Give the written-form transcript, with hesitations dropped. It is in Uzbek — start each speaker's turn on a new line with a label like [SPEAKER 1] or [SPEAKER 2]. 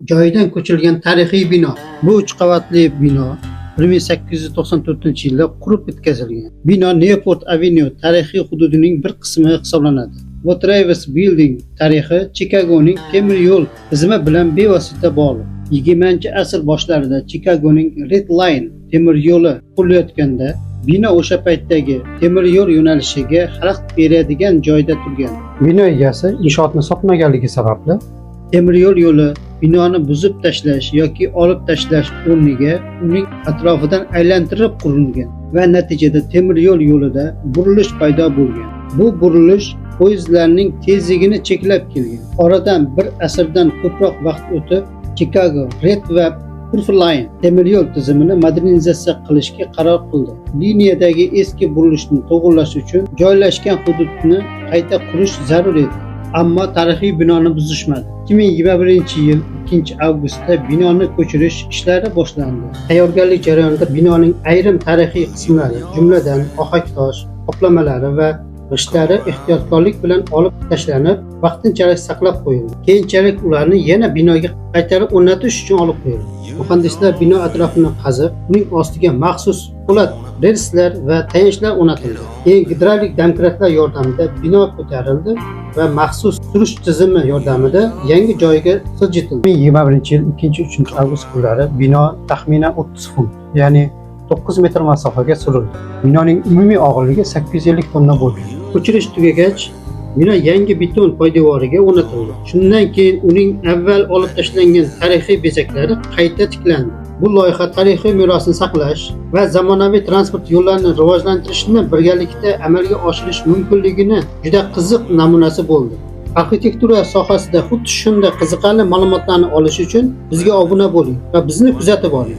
[SPEAKER 1] Joyidan ko'chirilgan tarixiy bino. Bu uch qavatli bino 1894-yilda qurib bitkazilgan. Bino Newport Avenue tarixiy hududining bir qismi hisoblanadi. Watrous Building tarixi Chikagoning temir yo'l tizimi bilan bevosita bog'liq. 20-asr boshlarida Chikagoning Red Line temir yo'li qurilayotganda, bino o'sha paytdagi temir yo'l yo'nalishiga xalaqit beradigan joyda turgan. Bino egasi inshootni sotmaganligi sababli temir yo'l yo'li binoni buzib tashlash yoki olib tashlash o'rniga uning atrofidan aylantirib qurilgan va natijada temir yo'l yo'lida burilish paydo bo'lgan. Bu burilish poyezdlarning tezligini cheklab kelgan. Oradan bir asrdan ko'proq vaqt o'tib, Chicago Red va Purple Line temir yo'l tizimini modernizatsiya qilishga qaror qildi. Liniyadagi eski burilishni to'g'irlash uchun joylashgan hududni qayta qurish zarur edi. Ammo tarixiy binoni buzishmadi. 2021-yil 2 avgustda binoni ko'chirish ishlari boshlandi. Tayyorgarlik jarayonida binoning ayrim tarixiy qismlari, jumladan ohaktosh qoplamalari va g'ishtlari ehtiyotkorlik bilan olib tashlanib, vaqtinchalik saqlab qo'yildi. Keyinchalik ularni yana binoga qaytarib o'rnatish uchun olib qo'yildi. Muhandislar bino atrofini qazib, uning ostiga maxsus po'lat relslar va tayanchlar o'rnatildi. Keyin gidravlik domkratlar yordamida bino ko'tarildi va maxsus surish tizimi yordamida yangi joyiga siljitildi. 2021-yil 2-3 avgust kunlari bino taxminan 30 funt, ya'ni 9 metr masofaga surildi. Binoning umumiy og'irligi 850 tonna bo'lgan. Ko'chirish tugagach, bino yangi beton poydevoriga o'rnatildi. Shundan keyin uning avval olib tashlangan tarixiy bezaklari qayta tiklandi. Bu loyiha tarixiy merosni saqlash va zamonaviy transport yo'llarini rivojlantirishni birgalikda amalga oshirish mumkinligini juda qiziq namunasi bo'ldi. Arxitektura sohasida xuddi shunday qiziqarli ma'lumotlarni olish uchun bizga obuna bo'ling va bizni kuzatib boring.